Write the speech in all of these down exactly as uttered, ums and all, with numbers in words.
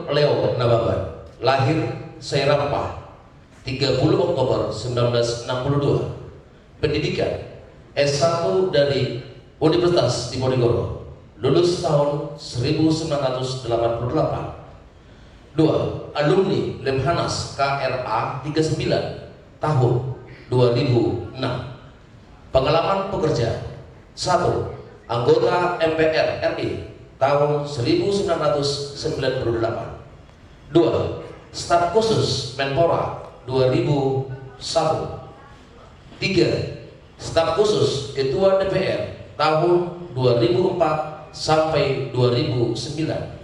Leo Nababan, lahir Sairampa, tiga puluh Oktober sembilan belas enam puluh dua. Pendidikan, S satu dari Universitas Diponegoro, lulus tahun seribu sembilan ratus delapan puluh delapan. Dua, alumni Lemhanas K R A tiga sembilan, tahun dua ribu enam. Pengalaman pekerja, satu, anggota M P R R I tahun seribu sembilan ratus sembilan puluh delapan. Dua, staf khusus Menpora dua ribu satu. Tiga, staf khusus Ketua D P R tahun dua ribu empat sampai dua ribu sembilan.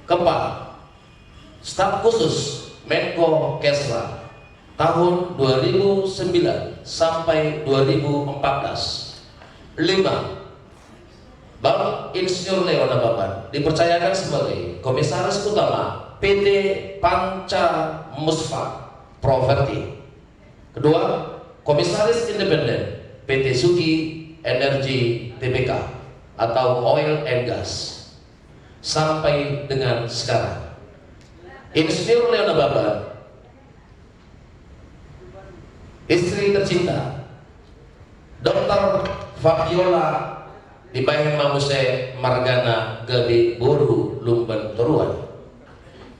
Keempat, staf khusus Menko Kesra tahun dua ribu sembilan sampai dua ribu empat belas. Lima, Bang Insinyur Leo Nababan dipercayakan sebagai Komisaris Utama P T Panca Musfa Property. Kedua, Komisaris Independen P T Sugi Energi Tbk atau Oil and Gas. Sampai dengan sekarang, Insinyur Leo Nababan, istri tercinta, Doktor Fabiola, dibahen ma muse margana gabe boru Lumban Toruan.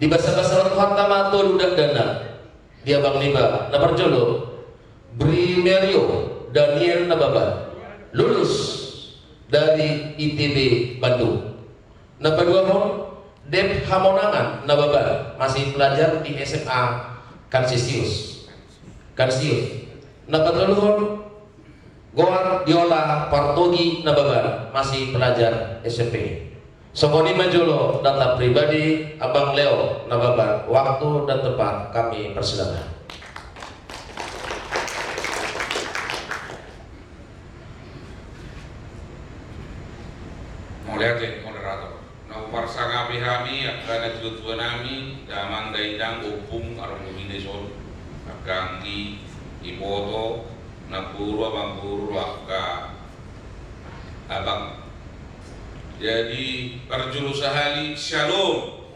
Dibasabasahon Tuhanta ma tolu dakdanak di abang niba. Na parjolo, Brimerio Daniel Nababan, lulus dari I T B Bandung. Na paduahon, Dep Hamonangan Nababan, masih pelajar di S M A Kanisius. Kanisius. Na patoluhon, Guardiola Partogi Nababan, masih pelajar S M P. Songon i ma jolo data pribadi Abang Leo Nababan, waktu dan tempat kami persilakan. Mauliate, moderator. Na huparsangapi hami angka natuatua nami, damang dainang, ompung, adong do hita dison, angka anggi, iboto, namboru, amangboru, angka abang. Jadi, parjolo sahali, syalom.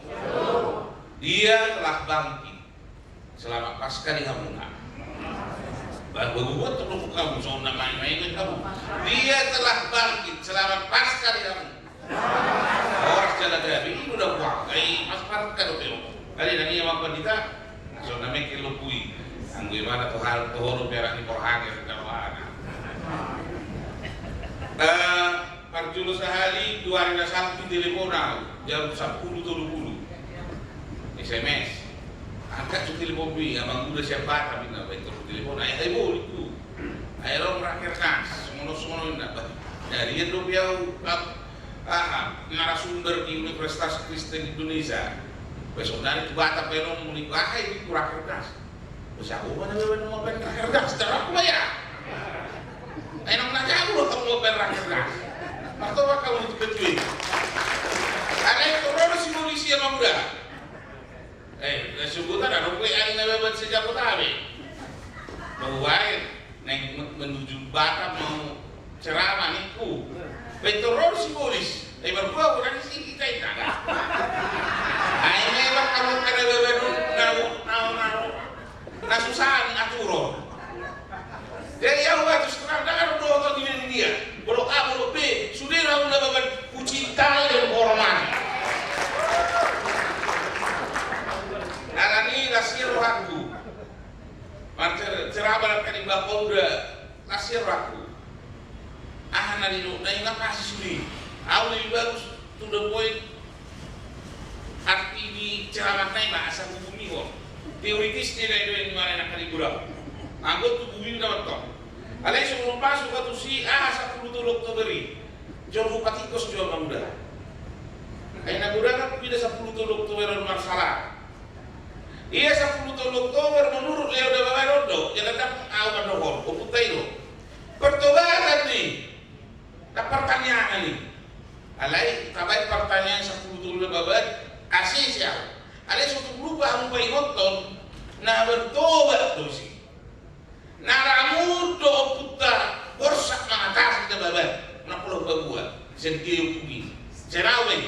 Dia telah bangkit. Selamat Paskah di hamuna. Bah, baru buat tuh kamu, so na main-main kamu. Dia telah bangkit. Selamat Paskah di hamuna. Horas jala gabe, i do na buang. Ai, Paskah do pe. Kali na i, Amang Pandita. So na mekil lo kui. Anggo imana tu hal tu horo perak ni porhange, tu darohana. Eh, parjolo sahali, dua ari na salpu ditelepon au, jam sampulu tolu pulu. S M S. Angkat tu telepon be, amang uda sian Batam, inna, baen torus telepon, ai, ai, boli tu. Ai, ro rakernas, songon on songon on, inna, bah. Jadi, ian dope au, ap-, aha, narasumber di Universitas Kristen Indonesia. Bah, saonari tu Batam, baen on muli, bah, ai, di rakernas. Bah, siapa mana baen on baen rakernas, cara aku, bah, ya. Ai, nang na jago, kamu baen rakernas. Martoba kamu tu ketua. Alai, torus si polisi, amang uda. Eh, na subutan adong be ari na baban se-Jabodetabek. Baru baen, naeng me-, menuju Batam mau ceramah ningku. Baen torus si polis. Eh, berdua udah di sini kita ini. Ai memang kamu kada baban na, na, na, na susah atur. Jadi, au batus terang, ndang adong dohoton di dia. Bolok A, bolok B, sude na ula baban, hucintai dan huhormati. Alani las ia rohangku. Mancer-, ceraba kani bapa uda, las ia rohangku. Aha na didok, na ingat masih sude. Au lebih bagus to the point. Arti ni ceramahna i ma asa hubungihon. Teoritis ni na i do, i ma na nangkin i godang. Anggo tu bumi na mantong. Alai sebelum masuk ka tusi, aha, sampulu tolu Oktober i. Jolo hupatikos jo amang uda. Ai na godang huida sampulu tolu Oktober on marsala. Ia sampulu tolu Oktober menurut Leo Nababan on do, jala ndang au mandohon, ompunta i do. Pertobatan ni. Ndang partangiangan i. Alai, tabaen partangiangan sampulu tolu Nababan, ase sian. Alai so tung lupa hamu paingothon, na bertobat do si. Na ramut do ompunta, borsak mangatasi Nababan, na pola pabuat, sian dia ompung i. Sian au i.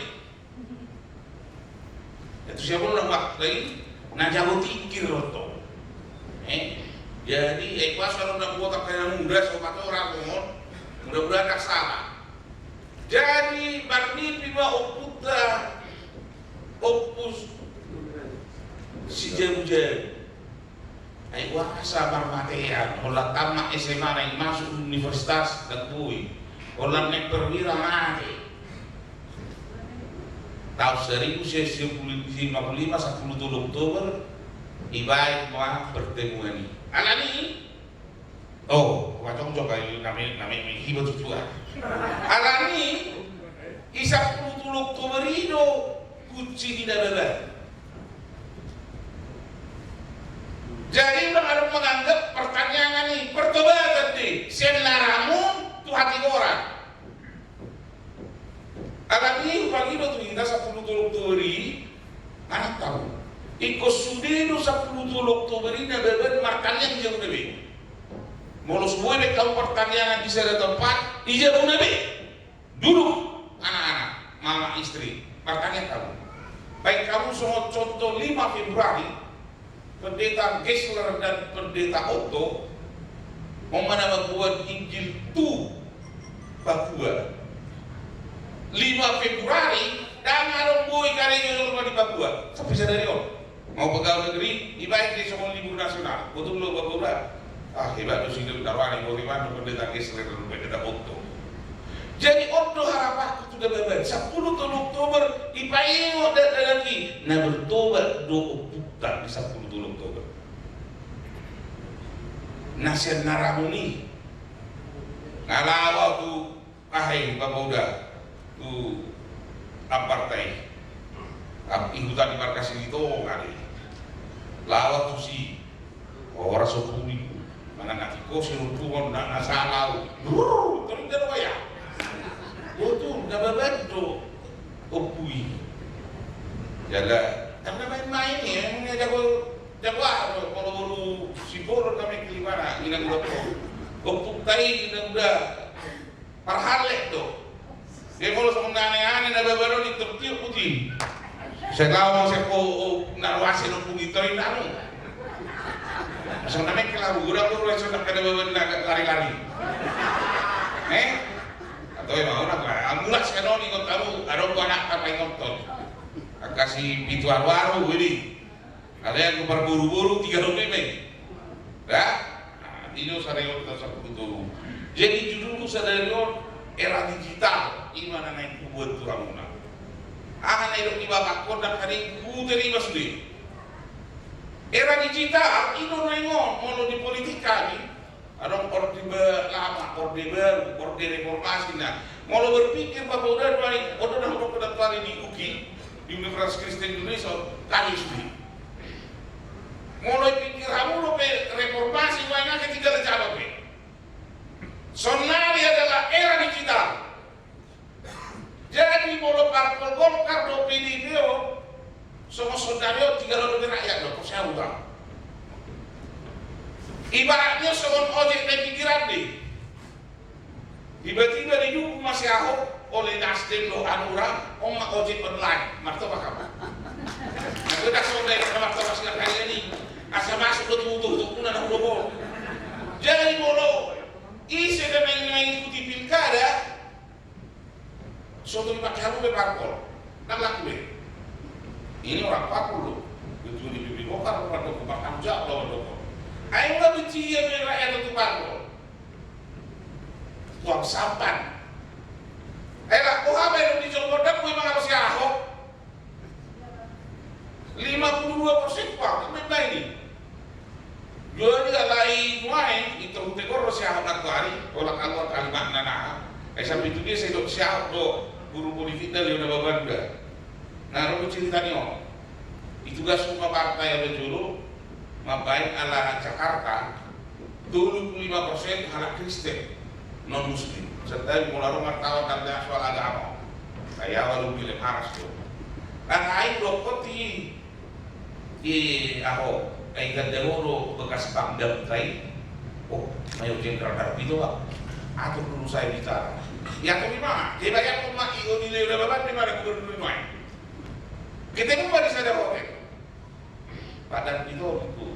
Jadi, eh, pas kalau nak buat apa yang muda, sobat orang, mudah-mudahan tak salah. Jadi, marmimpi ma ompunta, Ompu si jabu-jabu. Ai boasa marmatean, holan tamat S M A naeng masuk universitas, ndang boi. Holan naeng perwira, mate. Taon saribu sia sia puluh lima, lima puluh lima, sappulu tolu Oktober, dibaen ma pertemuan i. Alani i, oh, hupajongjong, ai na me-, na me-, mehiba tutu ah. Alani i, sappulu tolu Oktober i do kunci ni Nababan. Jadi, unang adong manganggap pertangiangan i, pertobatan do i, sian na ramun tu hatigoran. Alani i hupangido tu hita, sappulu tolu Oktober i, anak tahu. Ingkon sude do sappulu tolu Oktober i Nababan martangiang di jabuna be. Molo so boi be hamu martangiang di sada tempat, di jabuna be. Duduk anak-anak, mama, istri, martangiang hamu. Baen hamu songon contoh, lima Februari, Pendeta Geisler dan Pendeta Otto, on ma na mamboan Injil tu Papua. Lima Februari, ndang adong boi karejo jolma di Papua. Sampe sadari on. Mau pegawai negeri, dibaen do songon libur nasional. Botul do, Bapak, uda. Ah, hebat do si Dr. Wani, bagaimana Pendeta Geisler dan Pendeta Otto. Jadi, on do harapanku tu Nababan, sappulu tolu Oktober, dipaingot dakdanak i, na bertobat do ompunta di sappulu tolu Oktober. Na sian na ramun i, na laho tu aha i, Bapak, uda, tu Amparta i. Am-, i huta ni markas Silitonga do i. Laho tusi. Horas ompung i. Mangan nasi kosi, ompung on na, na sala. Brrrr, torida do baya. Botul, Nababan do ompu i. Jala, ndang na main-main i, emang jago, jago aha do, molo boru Simbolon na main, di mana, inang uda. Ompunta i, inang uda. Parhallet do. Jadi molo songon na aneh-aneh Nababan on, i tor tiop buti. Sai laho muse, o, o, na ruas i do, pungi tor i nanu. Songon na main kelabu, uda, uda, songon na kena Nababan na lari-lari. Eh? Atau emang uda, mulak sian on ingot hamu, adong do anak tapaingothon. Angka si pitu aru-aru, ini. Alai anggo parboru-boru, tiga do memang. Da? Nah, i do sadari on, sappulu tolu. Jadi judulhu sadari on era digital, i ma na naeng hubuat tu hamuna. Aha na nidok ni bapakku on, ndang hea hutarima sude. Era digital, i do naeng on, molo di politik hami, adong Orde Ba-, Lama, Orde Baru, Orde Reformasi. Nah, molo berpikir Bapak Uda, on do na hudok pada tuari di UKI, di Universitas Kristen Indonesia, tadi sudah. Molo dipikir hamu dope reformasi, wah, nggak ketinggalan siapa pe. Sonari adalah era digital. Jadi, molo parpol Golkar dohot P D I P on, songon sonari on, tinggal on dope rakyat do, percaya utang. Ibaratnya songon ojek na pikiran dei. Tiba-tiba didukung ma si Ahok oleh Nasdem dohot Hanura, on ma ojek online, martobak hamu. Nah, gue dah songon dai, martobak sian kalian i. Asa masuk do tu, tu, tu, tu, na, na, na, na. Jadi, molo ise pe na mengikuti pilkada, so tung dipake hamu be parpol. Ndang laku be. Ini orang parpol do. Ketua D P P Golkar, orang do, bertanggung jawab lawan do. Ai, ula benci ia be rakyat tu parpol. Uang sampan. Eh, lah, boha be, lu di Jombor, dah, gue mangarusi Ahok. Lima puluh dua persen, wah, kan main-main i. Jadi alai nuaeng, i tor hutegor do si Ahok nantoari, holan kaluar kalimatna na. Eh, sampe tu dia sai didok si Ahok do, guru politikna Leo Nababan da. Nah, ro cerita ni on. Ditugashu ma partai ala jolo, mambaen ala Jakarta, tolu puluh lima persen halak Kristen, non Muslim. Sedangkan molo ro martawar tanda soal agama. Kayak walau bilang haras tu. Nah, ai dohot i, i Ahok, ai ganda do bekas Pangdam tai. Oh, Mayor Jenderal Darpito, Pak. Atur dulu saya bicara. Ya, tapi ma, dia bayar rumah i, o, di Leo Nababan, di mana gubernur nuaeng. Ketemu ma di sada hotel. Pak Darpito, Pak.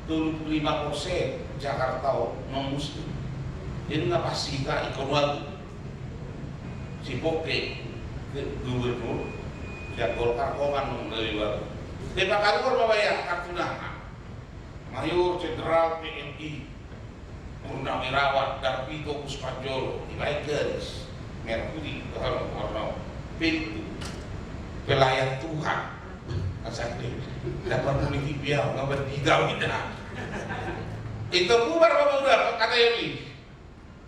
Tolu pulu lima persen Jakarta on non muslim. Jadi na pas hita ingkon ualu. Si Poke, gubernur, sian Golkar, Komang, non gabe ualu. Dipakaluar ma baen kartu nama. Mayor Jenderal T N I Purnawirawan Darpito Puspanjolo, dibaen garis merah putih, warna pintu pelayan Tuhan. Asal di dapat politik dia nggak berdidawi dah. Itu bubar apa udah kata ini?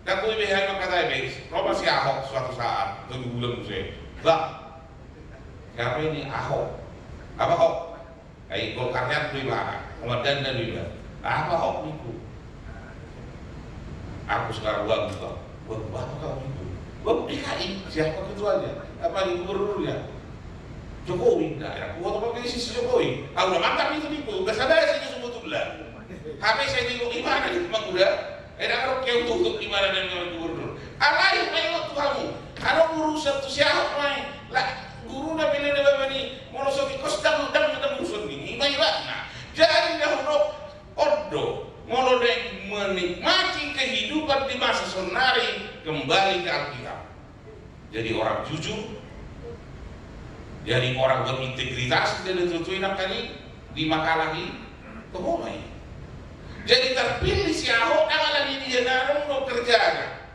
Dan gue bihai maka tadi, Rob si Ahok suatu saat tujuh bulan musim. Bang, siapa ini Ahok? Apa Ahok? Ai Golkar nian do iba, komandan nian do iba. Apa Ahok niku? Aku sekarang ualu, Bang. Ualu apa kau niku? Ualu D K I, siapa ketuanya? Apa ini gubernurnya? Jokowi, nah, ya, aku waktu pakai si Jokowi. Aku udah mantap itu niku, udah sadar sih itu sebetulnya. Tapi saya tengok gimana nih, Bang, udah. Ai ndang adong ketutup di mana dan mana gubernur. Alai, mai tu hamu. Adong urusan tu si Ahok, mai. Lah, guruna bine ni baba ni, molo so tikos dang, dang, dang urusan ni. Mai, Bang. Nah, jadi dah hudok, on do. Molo naeng menikmati kehidupan di masa sonari, kembali ke Alkitab. Jadi orang jujur, jadi orang berintegritas, dia tutu nangkin i di makalah i, toho ma i. Jadi terpilih si Ahok, dang ala ni dia na adong do kerjana.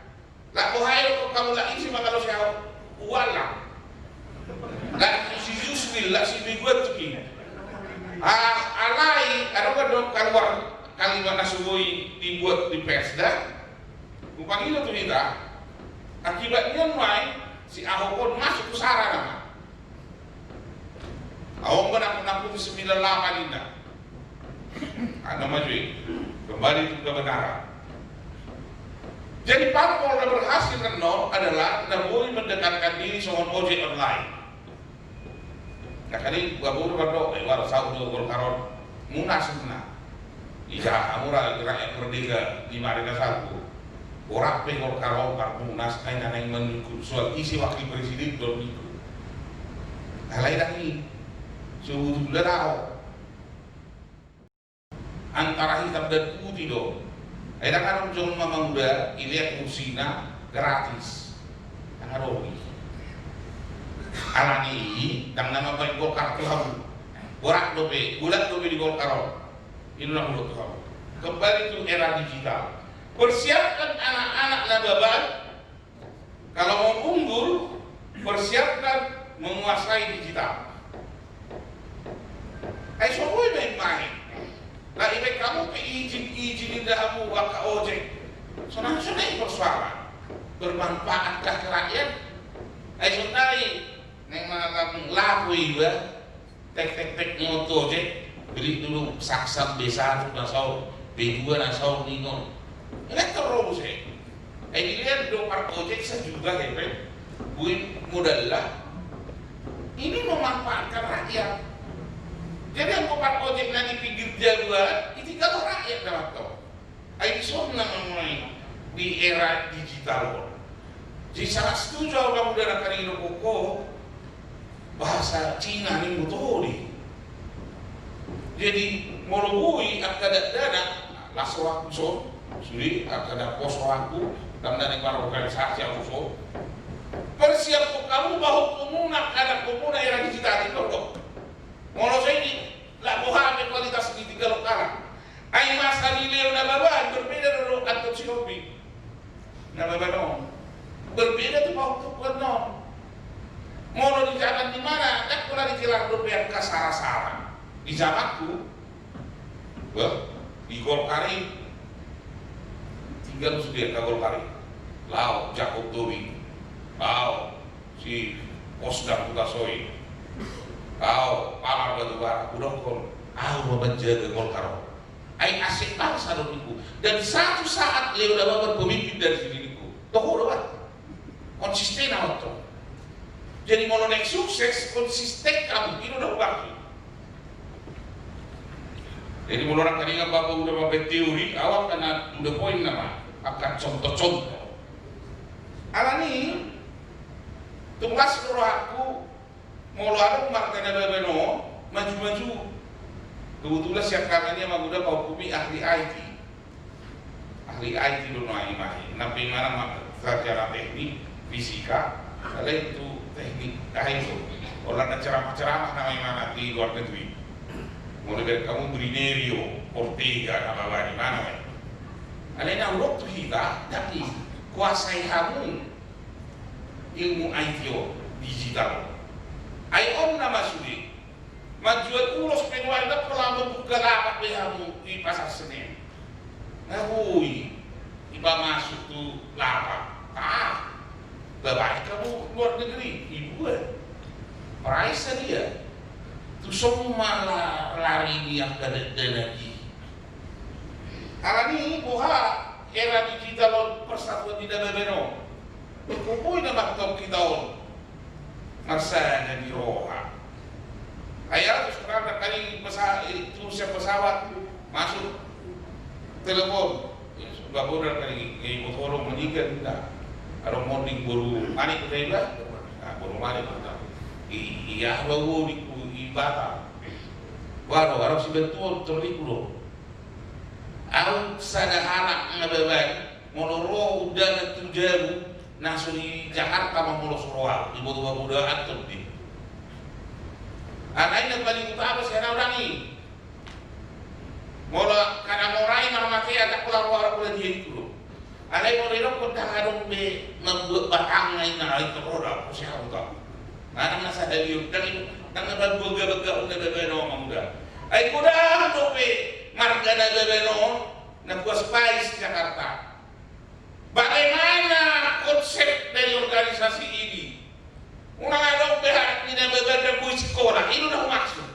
Lah, boha i do hamu lah isi makalah si Ahok, ualu. Lah, si Yusril, lah, si Miguel tu kini. Ah, alai, adong kan do kaluar kalimat na so boi dibuat di Persda. Umpamina tu hita, akibat nian nuaeng si Ahok on masuk tu sara nama. Aung ba na pernah putus sembilan delapan inna. Ada maju, kembali ke kebenaran. Jadi parpol na berhasil nol adalah na boi mendekatkan diri songon ojek online. Nah, kali gua baru berdoa, eh, baru saut do Golkar on. Munas na. Ija hamu ra, rakyat merdeka di mari na sabu. Borat pe Golkar on, parmunas, ai na naeng manungkun soal ise wakil presiden do niku. Alai dang i. Sebetulna dao. Antara hitam dan putih do. Ai dang adong jolma mangula, ilean kursina gratis. Dang adong i. Alani i, dang na mambaen Golkar tu hamu. Borat dope, bulat dope di Golkar on. I do na hudokhon. Kembali tu era digital. Persiapkan anak-anak na baban. Kalau mau unggul, persiapkan menguasai digital. Ai so boi main-main. Lah, ibaen hamu pe izin-izin inda hamu angka ojek. Sonang sonang persoalan. Bermanfaatkah ke rakyat? Ai sonari, naeng mangalami lapo iba. Tek, tek, tek, ngot ojek, beli dulu Saksam B satu na saut, B dua na saut ningon. Elektor ro muse. Ai dilean do parojek sajuta hepeng, buin modalna. Ini memanfaatkan rakyat. Jadi anggo parojek na di pinggir jagoan, i tinggal rakyat dapat to. Ai dison na mulai di era digital on. Jadi sangat setuju au, kamu dana karino koko bahasa Cina ni mutoli. Jadi molo boi angka dakdanak, las rohangku son, sude angka dapos rohangku, dang na ni parorganisasi au son. Persiapkan kamu bahwa kamu na kada kamu na era digital itu loh. Molo songon i, lah boha pe kualitas ni tinggal halak. Ai masa ni Leo Nababan berbeda do dohot Anton Sihombing. Nababan on. Berbeda tu pauk tu kuat non. Molo di zaman ni mana, dang pola dikelar dope angka sara-sara. Di zamanku, bah, di Golkar i, tinggal sude angka Golkar i. Laho, Jakob Tobing. Laho, si Osdar Hutasoit. Au, Palar Batubara, hudokkon, au ma manjaga Golkar on. Ai aset bangsa do niku. Dan satu saat Leo Nababan pemimpin dari sini niku. Toho do bah. Konsisten au to. Jadi molo naeng sukses, konsisten kamu, i do na hubagi. Jadi molo nangkaningan bapak udah pakai teori, awak kena udah poin nama, angka contoh-contoh. Alani, tugas rohakku, molo adong marga Nababan on maju-maju. Kebetulan sian hami i, Amang Uda, pahompu i ahli I T. Ahli I T do nuaeng i, ima i. Nang pe imana ma-, sarjana teknik, fisika, alai tu teknik I T do. Holan na ceramah-ceramah nama imana di luar negeri. Molo dibereng hamu Brinerio, Ortega, na baba ni imana ma i. Alai na hudok tu hita, ndang dikuasai hamu ilmu I T on, digital on. Ai on nama sude. Manjual ulos pe nuaeng ndang pola mambuka lapak be hamu di Pasar Senen. Nga boi dipamasuk tu lapak. Ah, babaen hamu luar negeri, dibuat. Price sadia. Tung songon ma la-, lari ni angka da-, dana i. Alani boha era digital on, persatuan di na babaen on. Boi na mantong hita on marsada ni roha. Ai ala tu sekarang na kali pesa-, eh, tu sian pesawat masuk telepon. Ya, sudah bodo kali, eh, motor meninggal, tidak. Adong monding boru Manik, udah, iba? Ah, boru Manik, udah. I-, iya, ba, boru di ku-, di Batam. Waduh, adong si bantuan, terliku do. Au sada halak na babaen, molo ro undangan tu jabu, na so di Jakarta ma molo so ro au, diboto Amang Uda Anton do i. Alai na paling utama sian au ndang i. Molo angka na mora i marmatean, ndang pola ro au, ndang pola diagiku do. Alai molo didokkon ndang adong be mambuat batangna i, na i tong ro do au, sian au tong. Manang na sada liur, ndang i, ndang na mambuat gabagabon na babaen on, Amang Uda. Ai godang dope marga na babaen on, na puas pais Jakarta. Bagaimana konsep dari organisasi ini? Unang adong be halak ni na babaen ndang boi sikola, i do na humaksud.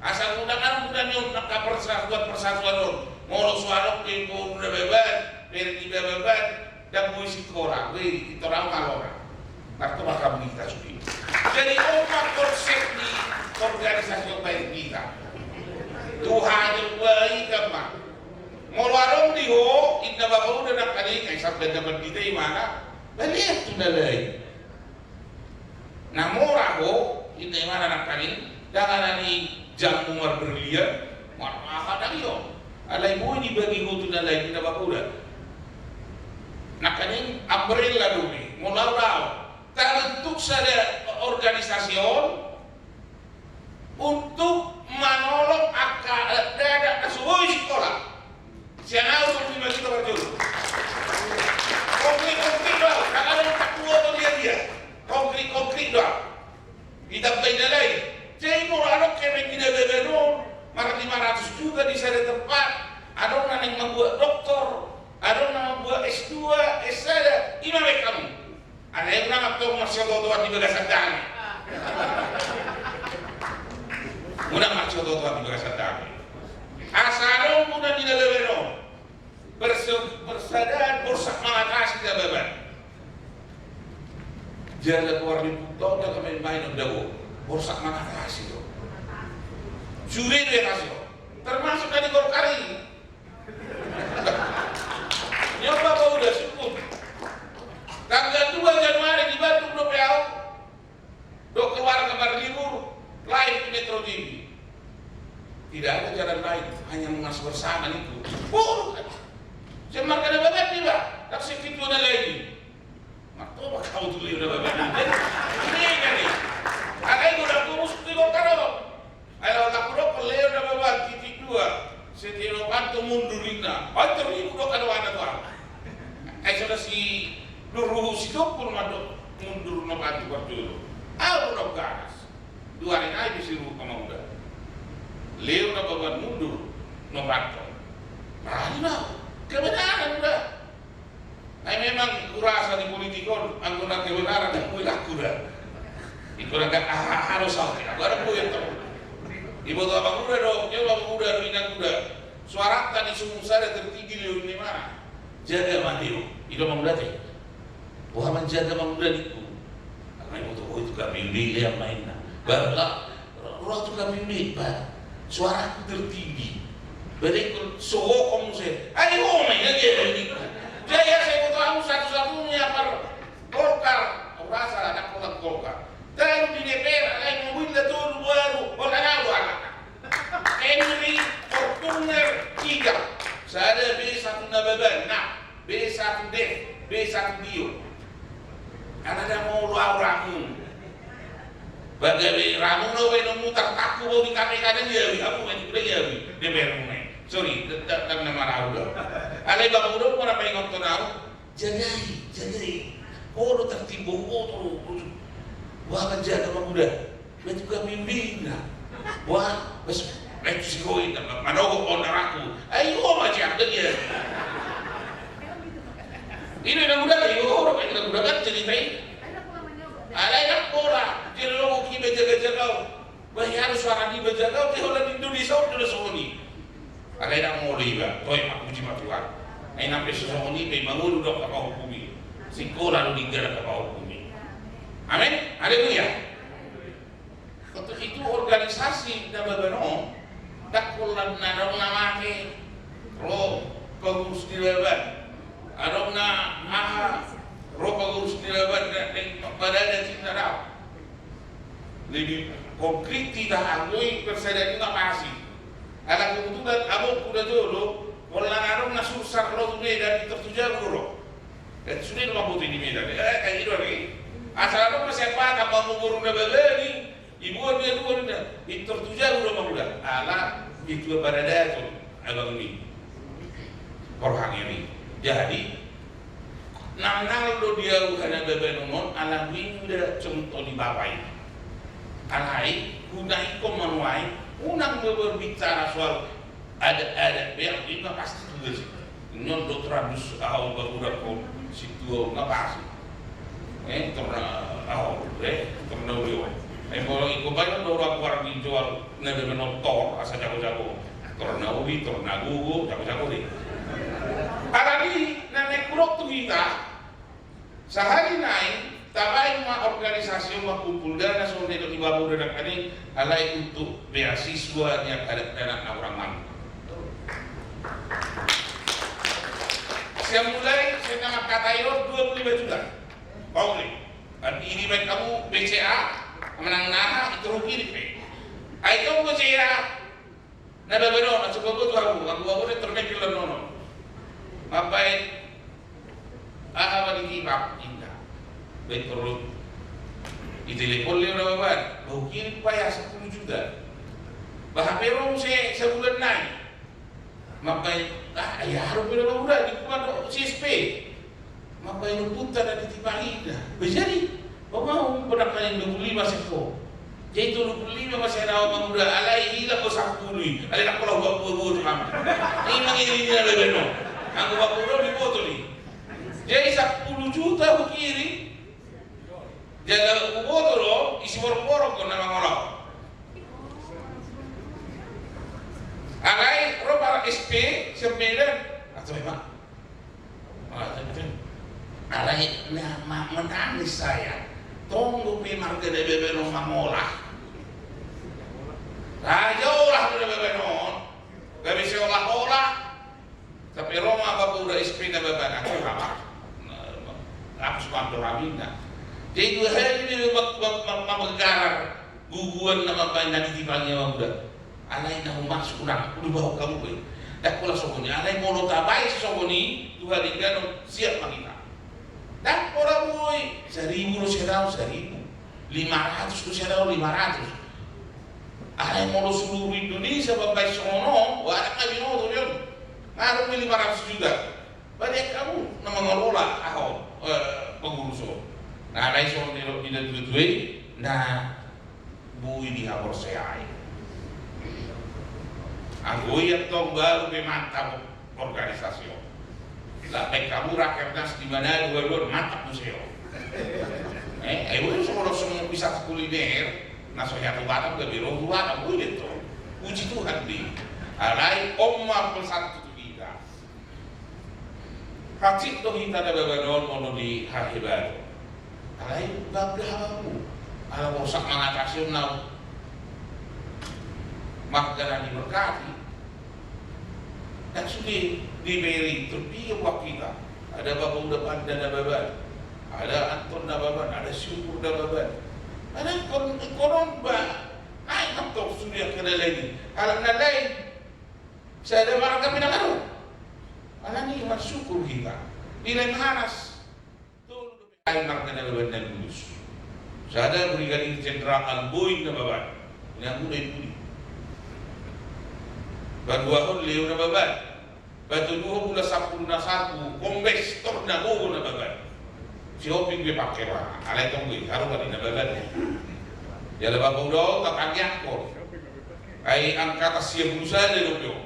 Asa unang adong gunana on angka persatuan-persatuan on. Molo so adong be boru na babaen, bere ni na babaen, ndang boi sikola, weh, pintor au ngalora. Martobak hamu di hita sude. Jadi on ma konsep ni organisasi on baen hita. Tuhan yang baik ma. Molo adong di ho, inna bapa uda nangkaning, ai sampe na pandita imana, balian tu na lain. Na mora ho, inna imana nangkaning, dangana ni jammu marberlian, mar-, aha dang i on. Alai boi dibagi ho tu na lain, inna bapa uda. Nangkaning umbrella do be, molo au do. Tabentuk sada organisasi on untuk manolong angka anak dada na so boi sikola. Sian au tu lima juta parjolo. Konkrit-konkrit do au, na adong tak dua atau dia dia. Konkrit-konkrit do au. Ditambai na lain. Jadi molo adong kemen di na babaen on, mar lima ratus juta di sada tempat, adong na naeng mambuat doktor, adong na mambuat S dua, S sada, ima baen hamu. Alai unang antong marsiotootoan di bagasan dame. Unang marsiotootoan di bagasan dame. Asa adong guna ni na babaen on. Perse-, persaudaraan borsak mangatasi na babaen. Jala goar ni punta on jala main-main on dabo. Borsak mangatasi do. Sude do atasi on. Termasuk na di Golkar i. Nyoba bapa uda sungkun. Tanggal dua Januari di Bandung dope au. Dohot keluarga berlibur, live di Metro T V. Tidak ada jalan lain, hanya mengas bersama itu. Oh, sian marga na babaen iba, tak sedikit pun ada lagi. Martobak au tu leo na babaen. Jadi, ini kan ni. Angka i godang tu musik di Golkar on. Ai laho laku dohot leo na babaen titik dua. Setia Novanto mundur inna. Ai terlibu do kadoana tu au. Ai so na si Durruhu Sitompul mandok mundur Novanto parjolo. Au do na ganas. Dua ari nai pe si ruhut Amang Uda. Leo na babaen mundur Novanto. Marani ma au. Kebenaran uda. Ai memang hurasa di politik on, anggo na kebenaran ndang boi laku da. Ingkon angka aha-aha do saotik, anggo ndang boi antong. Diboto Amang Uda do, dia Amang Uda do, Inang Uda. Suaranta di sumur sada tertinggi Leo, inna imana. Jaga ma Leo. I do Amang Uda te. Boha manjaga Amang Uda ningku. Alai boto ho i tu K P U D, Leo ma inna. Baru lah. Ro tu K P U D, ba, suaraku tertinggi. Berikut sohokon muse. Ai ho ma i na dia do ini. Jadi asa iboto hamu satu-satunya par Golkar, au rasa ndang holan Golkar. Talu di D P R, alai mobilna tolu baru, holan au do anakna. Henry Sada B satu Nababan, nah, B satu Dev, B satu Dio. Ala ndang molo au ramun. Bagabe ramun na ubai nomu tartaku bau di K P K dan diawi, hamu main kuda diawi. D P R mu main. Sorry, tetap kan nama rau do. Alai bang udah mau apa ingot kau tahu? Jagai, jagai. Olo tartibo, olo, olo. Wah, kan jaga bang udah. Betu kami bina. Wah, bes, betu si koi, manogo on aku. Ayo, ma jaga dia. Ini anak muda, ayo, orang anak muda kan cerita ini. Alai anak bola, jadi lo mau kiba jaga-jaga. Bah, ia harus suara di bajaga, oke, holan di Indonesia, udah songon i. Alai ndang molo iba, toe ma puji ma Tuhan. Ai nampe songon i pe mangolu do hupahukumi. Sikola do dinggal hupahukumi. Amin. Haleluya. Untuk itu organisasi Nababan on, ndang holan na adong na mate, ro pengurus di Nababan. Adong na aha, ro pengurus di Nababan, na, na, pada ada cinta dao. Lebih konkret hita anggo i persadaan i nga pasi. Ala kebetulan abangku da jolo, holan adong na sursar ro tu Medan, i tor tu jabu ro. Dan sude do mamboto i di Medan. Eh, kayak gitu nih. Asal adong na siapa tambah mubur na balani, ibuan dia dua na. I tor tu jabu ro mamuda. Ala itu pada dato abang ni. Korhang ini. Jadi, Nangnal do di ahu hanababanon on, ala bini do contoh ni bapa i. Alai, huna ingkon manuai, unang ma berbicara soal adat-adat, beak i ma pasti tugas i. Nyon do terandus ahu baru dakon, situa ma pasti. Eh, torna ahu, eh, torna uli on. Eh, molo ingkon baen do orang keluar di jual, na do menotor, asa jago-jago. Torna uli, torna gogo, jago-jago dei. Alani, na naeng hudok tu hita, sahali nai, tabaen ma organisasi on ma kumpul dana songon na nidok ni bapa uda nangkin i, alai untuk beasiswa ni angka dakdanak na hurang mampu. Sian mulai, sian na mangkatai on dua puluh lima juta. Pauli. Tapi i dibaen hamu B C A, manang na aha, i tor hukirim pe. Ai tong B C A, Nababan on, na coba boto hamu, hamu, hamu na termekil lan nono. Mambaen aha ma di tipak, inda. Baen torus. I telepon le Nababan, ba hukirim pe ya sepuluh juta. Ba hape ro muse sabulan nai. Mambaen, ah, ya haru pe Nababan uda, di kuman do C S P. Mambaen ompunta na di tipak i da. Ba jadi, ba mau, ba nangkin dua puluh lima sian ho. Jadi tolu puluh lima ma sian ahu ma uda, alai hilang do sampulu i. Alai nang pola hua bua-bua tu kami. I mangirim ni Nababan on. Anggo bapa uda on diboto i. Jadi sampulu juta hukirim. Jala huboto do, isi borong-borong do na mangolahon. Alai ro para S P sian Medan. Atau memang Alai na ma-, menangis saya. Tong dope marga Nababan on mangolah. Raja olah do Nababan on. Gabe seolah-olah. Tapi ro ma bapa uda S P Nababan, aku apa? Apa suka ambil raminda. Jadi dua hal ini ma-, ma-, ma-, ma-, menggarar guguan na mambaen na di tipak i ma uda. Alai na humasuk unang, udah bawa kamu gue. Ndang pola songon i, alai molo tabaen songon i, Tuhan i ganon siap ma hita. Ndang pola boi, seribu do sian ahu, seribu. Lima ratus do sian ahu, lima ratus. Alai molo seluruh Indonesia mambaen songon on, wah, ndang na binoto do on. Ngarung lima ratus juta. Baen hamu na mangelola aha on, eh, pengurus on. Nah, alai songon nidok ni natuatua i, na boi dihaporseai. Anggo i antong baru pe mantap organisasi on. Lah, baen hamu rakernas di mana dua-dua mantap muse on. Eh, eh, boi songon, songon wisata kuliner, na so hea tu Batam, gabe ro tu Batam, boi do antong. Puji Tuhan be. Alai, on ma pesanku tu hita. Hansit do hita Nababan on molo di hahebaon. Alai bangga hamu. Ala borsak mangatasi on na marga na diberkati. Ndang sude di Beri, terpiye buat kita. Ada bapa uda Panda Nababan. Ada Anton Nababan, ada Syukur Nababan. Ada kon-, konon ba, naik mantong sude angka na lain. Halak na lain. Sada marga pe ndang adong. Syukur hita. Di Lemhanas. Tolu dope ai marga Nababan na lulus. Sada Brigadir Jenderal Alboin Nababan. Inangguna i pudi. Paduahon Leo Nababan. Patoluhon Bulan Sampulu na Satu, Kombes Tor Nagogo Nababan. Sihombing be pake ma, alai tong be haru ma di Nababan. Jala bapa uda on tatangiangkon. Ai angkatan sia pulu sada dope on.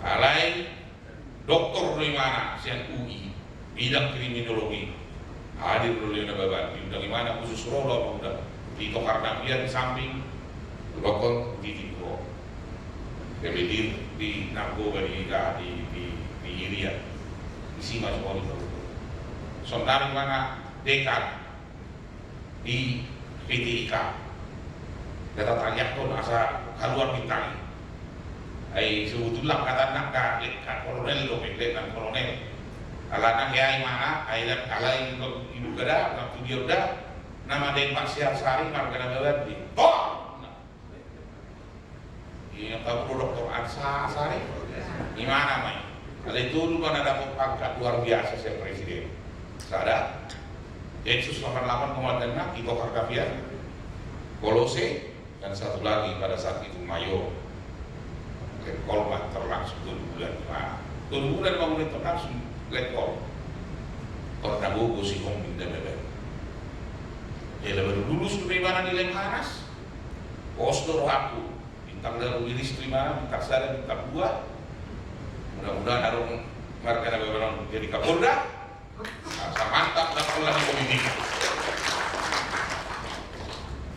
Alai doktor do imana sian U I, bidang kriminologi. Hadir do Leo Nababan, diundang imana khusus ro do amang uda. Tito Karnavian di samping, dohot Titi Guru. Jadi di, di Narkoba di, di, di, di Irian. Disi ma songon i. Sonari imana dekan di P T I K. Data tangiangkon asa kaluar bintang i. Ai sebetulna angkatan nangka, letnan kolonel do, letnan kolonel. Alana hea imana, ai alai ibu kada, waktu dia udah, nama deng Pak Siarsari, marga Nababan di. Tor! Ia, tahu doktor Ansa, Sari. Imana ma i. Alai tolu ma na dapot pangkat luar biasa sian presiden. Sada, Densus delapan delapan Komandanna, Tito Karnavian, Kolose, dan satu lagi pada saat itu Mayor. Letkol ma, terlangsung tolu bulan. Nah, tolu bulan ma mulai terlangsung Letkol. Tor Nagogo sihombing Nababan. Ia, lalu lulus dope imana di Lemhanas. Pos do rohangku. Bintang lalu iris tu imana, bintang sada, bintang dua. Mudah-mudahan adong marga Nababan on jadi Kapolda. Asa mantap, dapat lagi politik.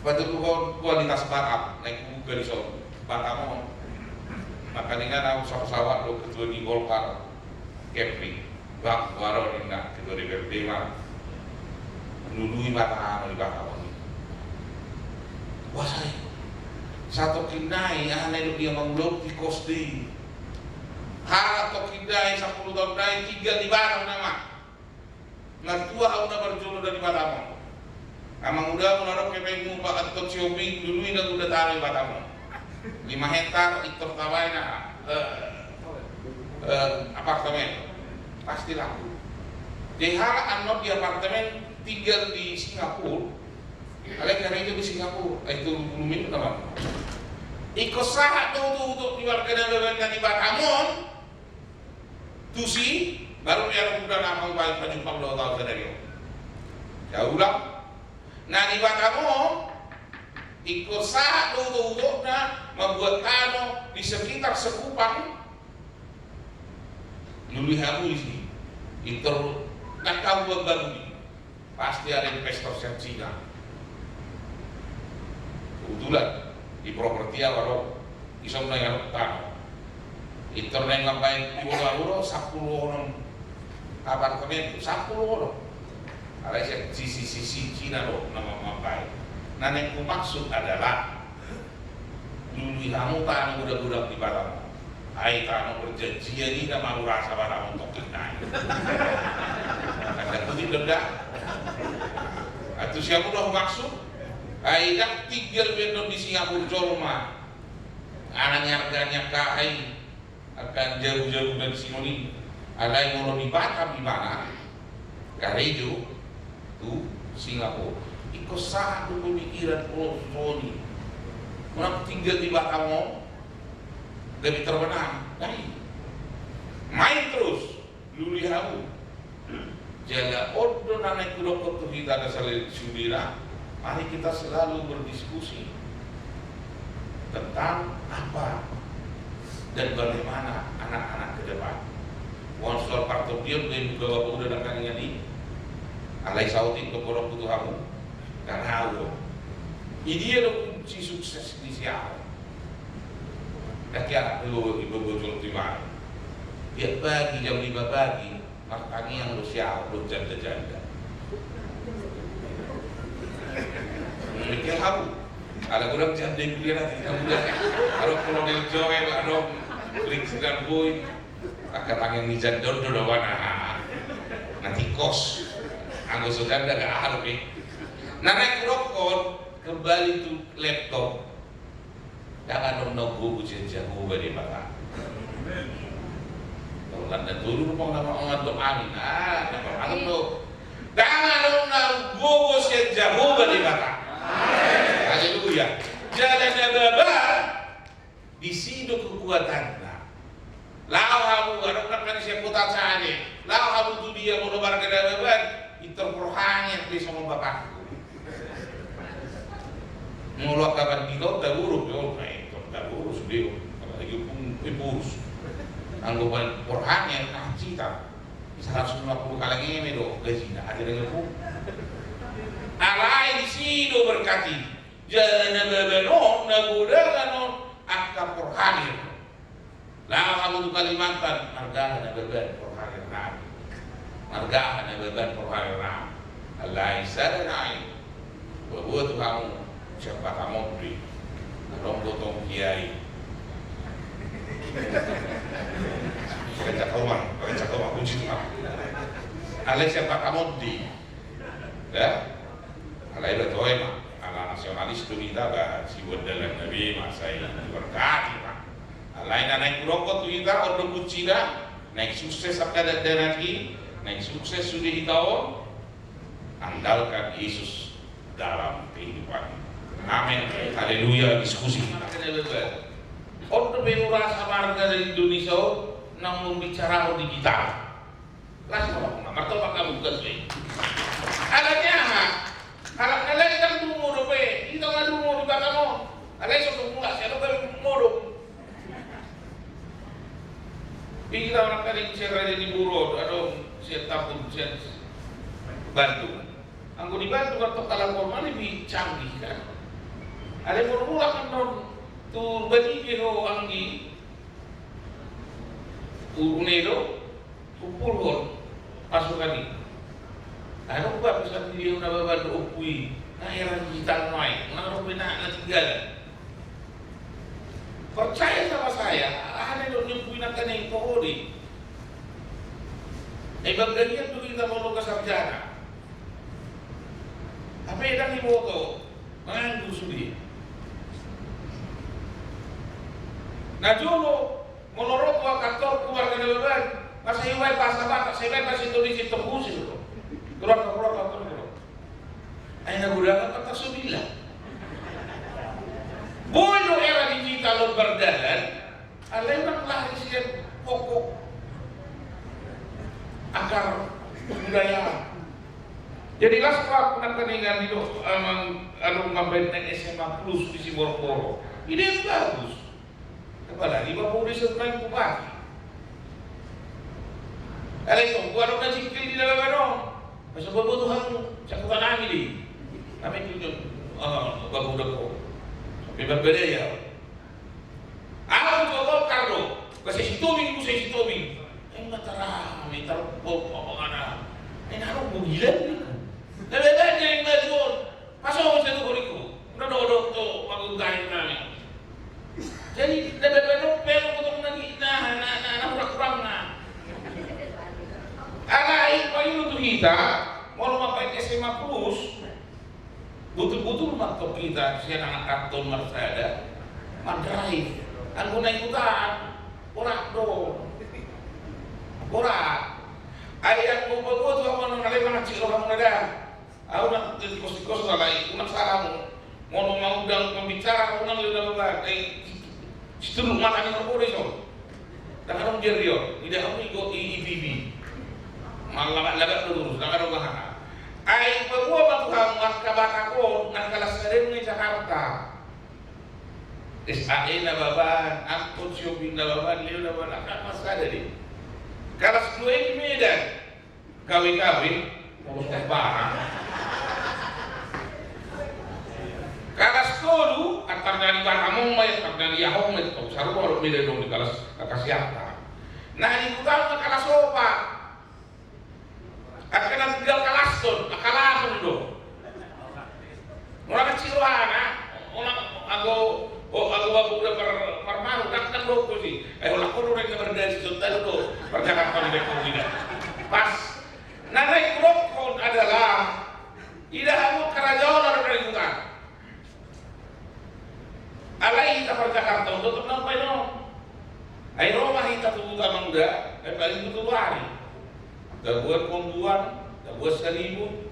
Patoluhon kualitas Batam, naeng hubuka dison. Batam on. Makana ahu sawasawat do ketua di Golkar, Kepri. Bang, huaro ninna ketua D P R D ma. Lului ma tano di Batam on. Wah, sai. Satongkin nai, aha nai do dia mangulok di kos di. Hara tongkin nai, sampulu taon nai, tinggal di Batam nama. Martua ahu na parjolo dari Batam on. Amang uda, molo adong hepengmu, Pak, antong sihombing, lului na gunda tano di Batam on. Lima hektar, pintor tabaen aha, eh, eh, apartemen. Pasti laku. Jadi hara annon di apartemen, tinggal di Singapura. Alai karejo di Singapura, ai tolu pulu menit nama. Ingkon sahat do utok-utok di warga Nababan na di Batam on. Tusi, baru dia udah nama paling pajumpang dua tahun tadi. Ya ulang. Na di Batam on, ingkon sahat do utok-utokna mambuat tano di sekitar Sekupang. Lului hamu disi. Pintor nangka buat baru i. Pasti ada investor sian Cina. Kebetulan di properti ahu adong, dison naeng adong tano. Pintor naeng mambaen, di boru ahu do sampulu onom apartemen, sampulu onom. Alai sian sisi-sisi Cina do na mambaen. Na naeng humaksud adalah, lului hamu tano godang-godang di Batam on. Ai tano perjanjian i na marurasa Batam on tongkin nai. Tanda kutip do da. Antusiasme do humaksud. Ai ndang tinggal be annon di Singapura jolma. Ana ni arga ni angka aha i. Angka jabu-jabu dan sinoni. Alai molo di Batam imana, karejo tu Singapura. Ingkon sahat do pemikiran, molo songon i. Molo tinggal di Batam on, gabe terbenam. Dai. Main terus. Lului hamu. Jala on do na naeng hudokkon tu hita na saleleng sudena, mari kita selalu berdiskusi tentang apa dan bagaimana anak-anak ke depan. Boha soal partondion, baen juga bapak uda nangkaningan i. Alai saotik do godang tu hamu. Ndang ahu do. Idia do kunci sukses ni si Ahok? Ndang hea do iboto tu imana. Tiap pagi jam lima pagi, martangiang do si Ahok dohot janda-janda. Mikir hamu. Ala godang janda i pilihan hati hamu da. Adong Kolonel Joel, adong Ring Sinar Boy. Angka tangiang ni janda on do dawana. Na tingkos. Anggo so janda nggak aha dope. Na naeng hudokkon, kembali tu laptop. Ndang adong na umgogo sian Jahowa Debata. Tanda tolu rupa na mangan do amin. Ah, na mangan do. Dang adong na gogo sian Jahowa Debata. Haleluya. Jala Nababan, disi do kekuatanna. Laho hamu, adong nangkin sian Kota Cane. Laho hamu tu dia molo marga Nababan, pintor porhanger be songon bapakku. Molo angka pandita on taboru pe on, ai, taboru sude on. Apalagi ompung, eh, Borus. Anggo pan porhanger, nah, cita. Saratus lima puluh kaleng eme do gajina, ate dang ompung. Alai disi do berkat i. Jala Nababan on, na godangan on, angka porhanger. Laho hamu tu Kalimantan, marga aha Nababan porhanger nami. Marga aha Nababan porhanger nami. Alai sada nai. Paboa tu hamu, sian Patamondi. Adong do tong kiai. Pakai cakoma, pakai cakoma, kunci tu hamu. Alai sian Patamondi. Ya? Alai ba toe ma. Ala nasionalis do hita ba, sibuat dalan na be ma, sai diberkati ma. Alai na naeng hudokkon tu hita, on do kuncina, naeng sukses angka dakdanak i, naeng sukses sude hita on, andalkan Yesus dalam kehidupan. Amin. Haleluya, diskusi. On do pe hurasa marga di Indonesia on, naung mambicara digital. Las ma, martopak hamu, gas be. Alani aha? Halak na lain ndang dungo dope, hita ma dungo di Batam on. Alai so tung mulak sian on pe modom. Hita on angka di sian Raja ni Boru on, adong sian Tambun, sian Bandung. Anggo di Bandung antong halak on ma lebih canggih kan. Alai molo mulak annon tu Balige ho anggi, Urune do, kumpulhon pasukan i. Adong ba pesan di dia Nababan dohot ompu i, na era digital ma i, unang adong be na tinggalan. Percaya sama saya, aha na nidok ni ompu i nangkaning pohon i. Ai bangga nian do hita molo angka sarjana. Hape ndang diboto, manganggur sude. Na jolo, molo ro tu kantor keluarga Nababan, masa ibaen bahasa Batak, sai ibaen bahasa Indonesia, tong husir do. Keluarga, keluarga, keluarga. Ai na godangan ma tong so bila. Boi do era digital on mardalan, alai unang lari sian pokok akar budaya. Jadi las ma nangkaning didok amang, anu, mambaen naeng S M A plus di Siborokborok. Ide yang bagus. Apalagi Bapak udah sering main bupati. Alai tong, gua adong na jingkil di dalam ano. Masa gua butuh hamu, cakupan nami di. Kami tunjuk, ah, Bapak udah kok. Sampai berbeda ya. Aha tu Golkar do? Bahasa Sitobing, bahasa Sitobing. Ai Mataram, ai Tarogop, apa ngana? Ai na ro bogilan ni. Na bebas jadi maju on. Pas on saya tu horiku. Udah dodok tu panggung kain nami. Jadi na bebas on pe potong lagi. Nah, nah, nah, nah, kurang-kurang nah. Alai paling tu hita, molo mambaen S M A plus, Butul-butul ma tong hita sian anak kantor marsada mandrai. Anggo na i huta, borat do. Borat. Ai anggo paboa tu hamu na leman na cik rohamuna da. Au na di kos-kos alai unang sala hamu. Molo mangundang pembicara unang lewat apa? Ai Situluk mata ni horbo do ison. Ndang adong di ari on. Ida hamu i go i I P B. Mangalabat-labat do torus, ndang adong bahana. Ai paboa ma tu hamu angka Batak on, nang kalas sada i di Jakarta. S A E Nababan, angkon shopping Nababan, leo Nababan, angka kalas sada do i. Kalas dua i di Medan. Gawe-gawe, ngurus barang. Kalas tolu, antar dari Batam on ma i, antar dari aha on ma i, tong saru baru beda dong di kalas, kalas sianta. Nah, di utama kalas opat. Angka na tinggal kalas ton, angka lason do. Molo kecil rohana, molo anggo, o, anggo babu udah par, parmaru, ndang, ndang dohot tusi. Eh, ulang kono udah nggak berdaya si Sultan do. Percakapan di Depok tidak. Pas. Na naeng hudokkon adalah, ida hamu angka raja on adong na di huta. Alai hita par Jakarta on do tong na umbaen on. Ai ro ma hita. Satu utang uda, eh, paling itu dua hari. Tabuat kombuan, tabuat saribu.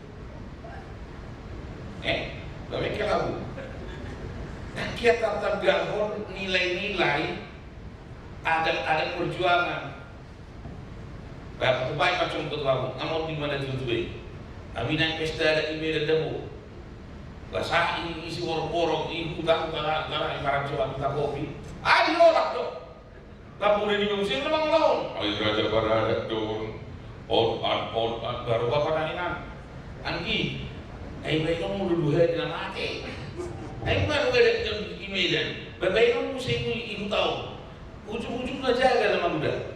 Eh, tapi kelabu. Nah, kita tegakkan nilai-nilai adat-adat perjuangan. Bah, baik macam ketua, ngamot di mana tutu, eh. Kami naik pesta adat di Medan Dabo. Bahasa ini isi borok-borok, ini utang, utang, utang, ibarat coba kita kopi. Ah, diolak dong. Tampuna di manusia memang lawan. Ai raja baradat don. On an, on an, baru bapak nanginan. Anggi. Ai baik kamu dulu hai dalam hati. Ai baru ada jam di Medan. Bapak kamu sini ibu tahu. Ujung-ujungnya jaga sama muda.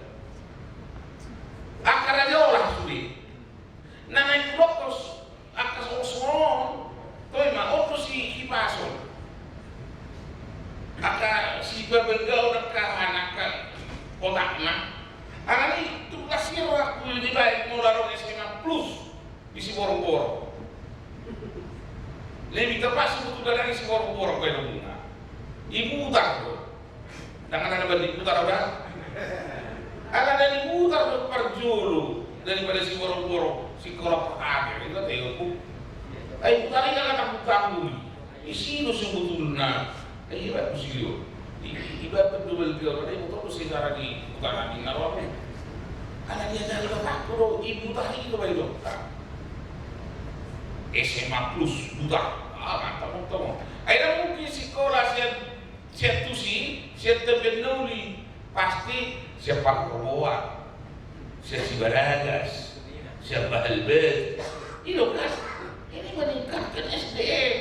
Akar aja olah sulit. Na naeng hudok tos, angka songon on, toe ma, on do si Hipason. Angka si Babelgaon, angka anak, angka otakna. Alani tugas i rohakku, lebih baik molo adong S M A plus di Siborongborong. Lebih tepat sebetulna di Siborongborong, bae na bunga. Ibu utang do. Ndang ada banding putar, udah. Ala dari putar do parjolo daripada Siborongborong, sikola pertama, itu kan tengokku. Ai putar i kan tanggul-tanggul. Isi do sebetulna. Ai iba tu sini. I-, i-, iba tu dua belas kilo, ada motor tu secara di putaran di Ngarwamu. Ala dia jadi bapak, bro, ibu tadi itu baik dong. S M A plus, buta. Ah, mantap, mantap. Ai dah mungkin sikola sian Sian tusi, sian Tamben na Uli, pasti sian Parboa, sian Sibaragas, sian Bahalbat. I do kan, ini meningkatkan S D M.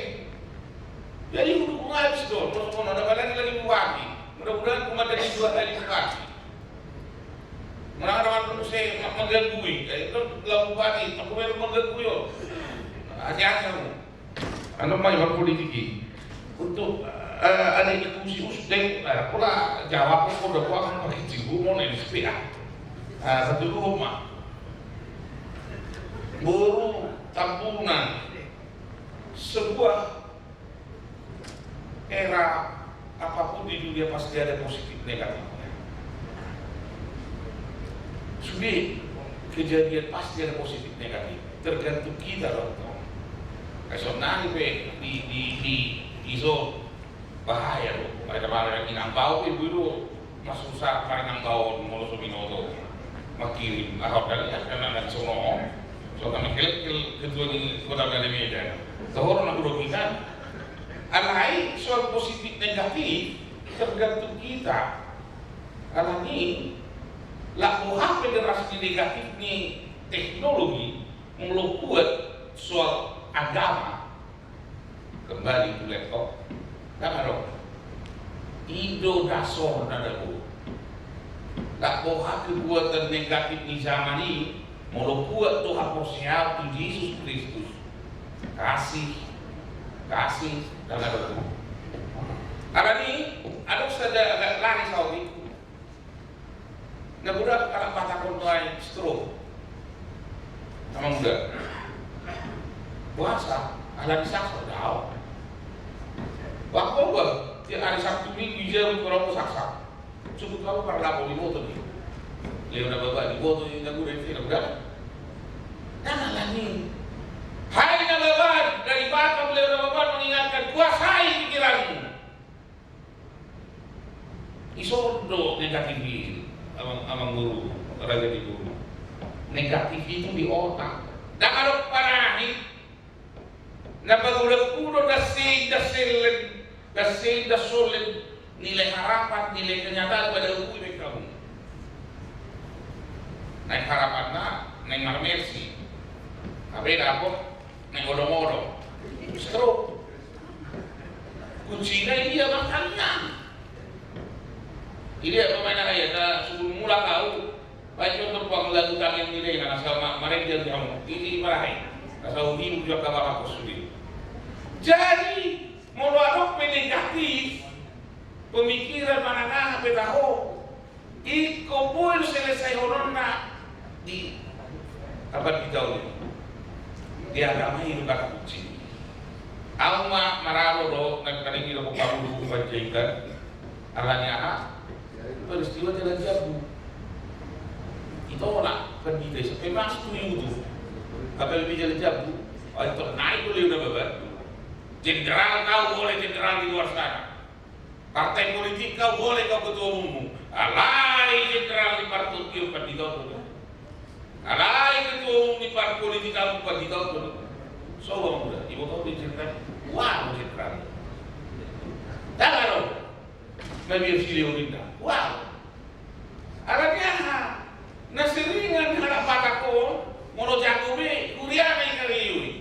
Jadi huduk habis do, terus mau ada lagi, lagi bupati. Mudah-mudahan cuma dari dua kali bupati. Menang-menang saya mengganggu, eh, itu lagu bupati, aku memang mengganggu yo. Hati-hati kamu. Anu ma iba politik i. Untuk, eh, adik itu si Usdek, eh, pola jawab, pola doang pakai cibu, mau nih, S P A. Ah, satu dua ma. Boru Tambunan. Sebuah era apapun di dunia pasti ada positif negatifnya. Sudah kejadian pasti ada positif negatif. Tergantung kita dong. Kayak sonari pe di, di, di, di zon bahaya do. Ada barang yang inang bau ibu itu. Masusa paling nang baon molo so binoto. Mangkirim, aha, dari, karena nang sono. So kami kelek ke, ketua di Kota Gale Medan. Tohor na hudok i kan. Alai soal positif negatif tergantung kita. Alani, lak boha pe generasi negatif ni teknologi, molo buat soal agama. Kembali tu laptop. Ndang adong. I do dasorna dabo. Ndang boha perbuatan negatif ni zaman i, molo buat do haporseaon tu Jesus Kristus. Kasih, kasih, ndang adong. Alani, adong sada agak lari saotik. Na muda halak Batak on do ai stroke. Amang muda. Puasa, ala di Sasak, dao. Waktu gua, tiap hari Sabtu Minggu, ija, kalau mau Sasak. Cukup kamu parlapo di motor ni. Leo na baba di motor ni, na muda, na muda. Nah, alani. Hai na baba, dari Batam, Leo na baba mengingatkan, kuasai pikiranmu. Ison do negatif i, amang, amang guru, raja di guru. Negatif itu di otak. Ndang adong panahit. Na pagulangku do dassin, dassin, dassin, dassin nilai harapan, nilai kenyataan pada hukum yang kamu. Naik harapan na, naik marmersi. Apa ya dapur? Naik odong-odong. Stroke. Kuncina dia makannya. Jadi apa main ayat? Nah, sebelum mula kau, baik contoh panglagu tangan ini, nah, sama mereka dia kamu. Ini marahin. Asal ubi juga kabar aku sudah. Jadi, molo adong pe negatif, pemikiran manang aha pe taho. Ingkon boi do selesaihononna di, apa, di taon i. Di agama i do kata kunci. Au ma maralo do, na paling i do pangulu Panjaitan. Alani aha? Peristiwa Jalan Jambu. Ditolak pandita i sampe masuk tu YouTube. Apalagi jalan jambu. Ai tong naik boleh udah babat. Jenderal kau boleh jenderal di luar sana. Partai politik kau boleh kau ketua umummu. Alai jenderal di partai politik pandita on. Alai ketua umum di partai politik kau pandita on. So bang udah, ibu tahu di jenderal. Wah, jenderal. Dah karo. Mabiar sileo ninna. Wah. Alani aha? Na seringan halak Batak on, molo jago be, huriana i karejo i.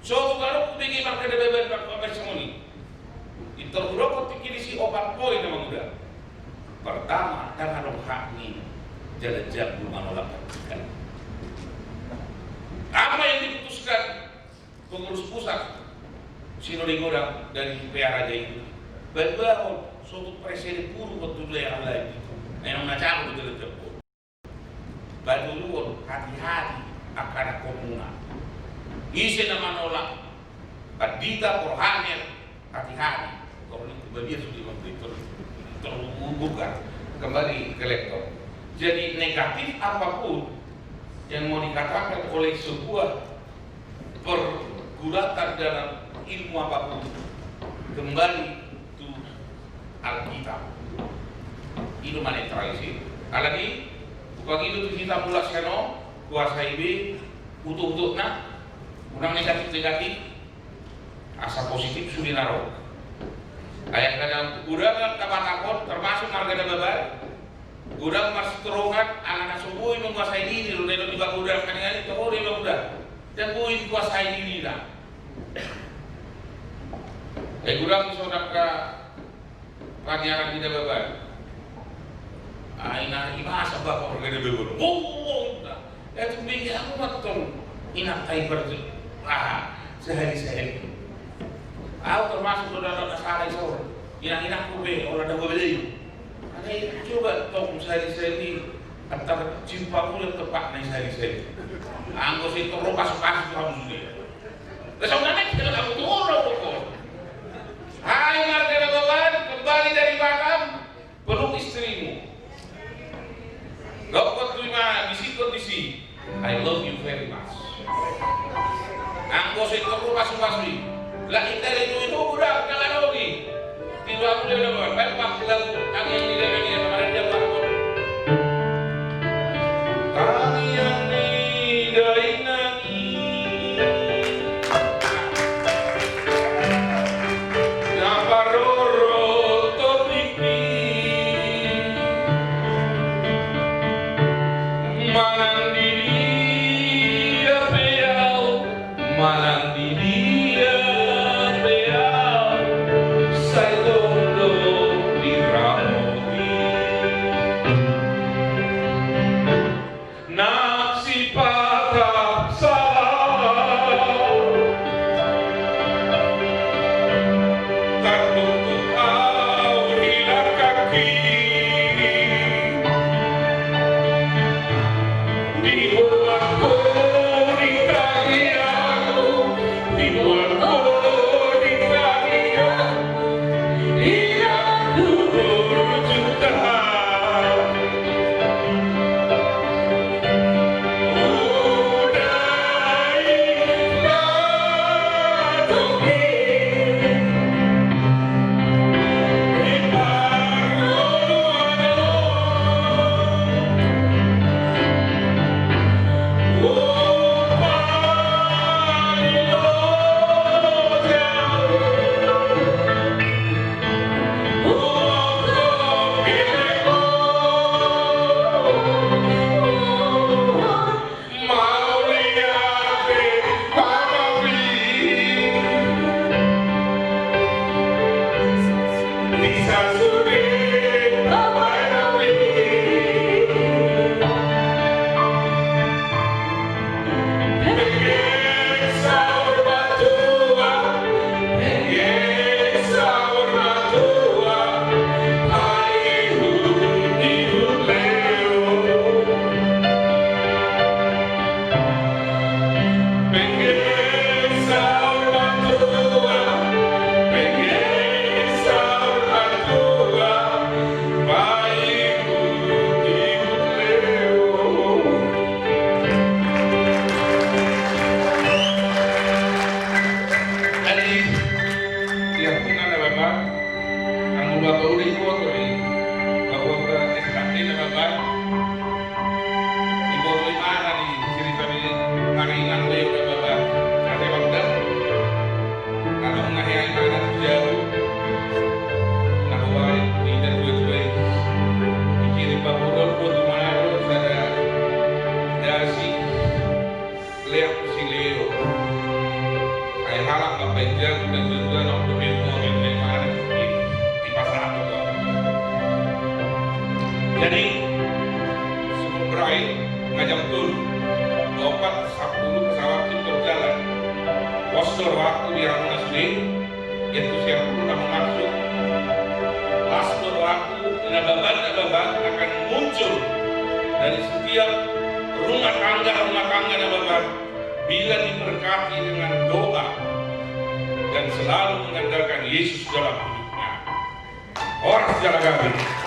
So tu karo kubege marga Nababan, marga Nababan songon i. Pintor hudokkon tingki disi opat poin na mangula. Pertama, ndang adong hak ni jalan jambu manolak pandita. Apa yang diputuskan pengurus pusat Sinode Godang dari P A Raja i, baen baen on, so tung presiden buruk tu daerah lain. Memang na jago tu jalan jambu. Baen on, hati-hati angka anak komuna. Ise na manolak pandita, rohanian, hati-hati. Kalau itu babiar sudah memberitahu. Terbuka kembali ke laptop. Jadi negatif apapun yang mau dikatakan oleh sebuah pergulatan dalam ilmu apapun, kembali tu Alkitab. I do ma na netral i. Alani, bukan itu tu kita mulak sian on, kuasa I B, utuk-utukna, unang negatif-negatif, asa positif sude na ro. Ai angka na godang angka Batak on, termasuk marga Nababan, godang marsitrongan, ala na so boi menguasai diri, ro delo di bagodang, kadang-kadang toho delo godang. Dan boi dikuasai dirina. Eh, godang di songon angka paniaran di Nababan. Ai na i masa bapak marga Nababan. Oh, oh, oh. Eh, tu bini aku matong. Inang tai berje. Ah, sehari-sehari. Aku termasuk do dalam masalah iso. Inang-inangku be, orang dah beli. Ada coba tong sehari-sehari. Antar cium pamulian tempat naik sehari-sehari. Anggo si toro pasu-pasu kamu sudah. Lah, saudara kita kamu turun pokok. Hai marga Nababan, kembali dari Batam, peluk istrimu. Dokkon tu ima, bisikkon disi, "I love you very much." Anggo seng tong pasu-pasu i. Lah, inda di tu itu udah, jangan lagi. Tidur aku dia udah, baik, Pak, bilang, kami yang tidak ada, dia sama dia, Pak. Kami yang tidak inang. Na parorot topikmi. Manang di dia pe au, manang di dia pe au, sai tong do diramoti. Pos do rohangku di angka na sude, yaitu siap pun aku maksud. Las do rohangku, di na baban, na baban akan muncul dari setiap rumah tangga, rumah tangga na baban, bila diberkati dengan doa dan selalu mengandalkan Yesus dalam hidupnya. Horas jala gabe.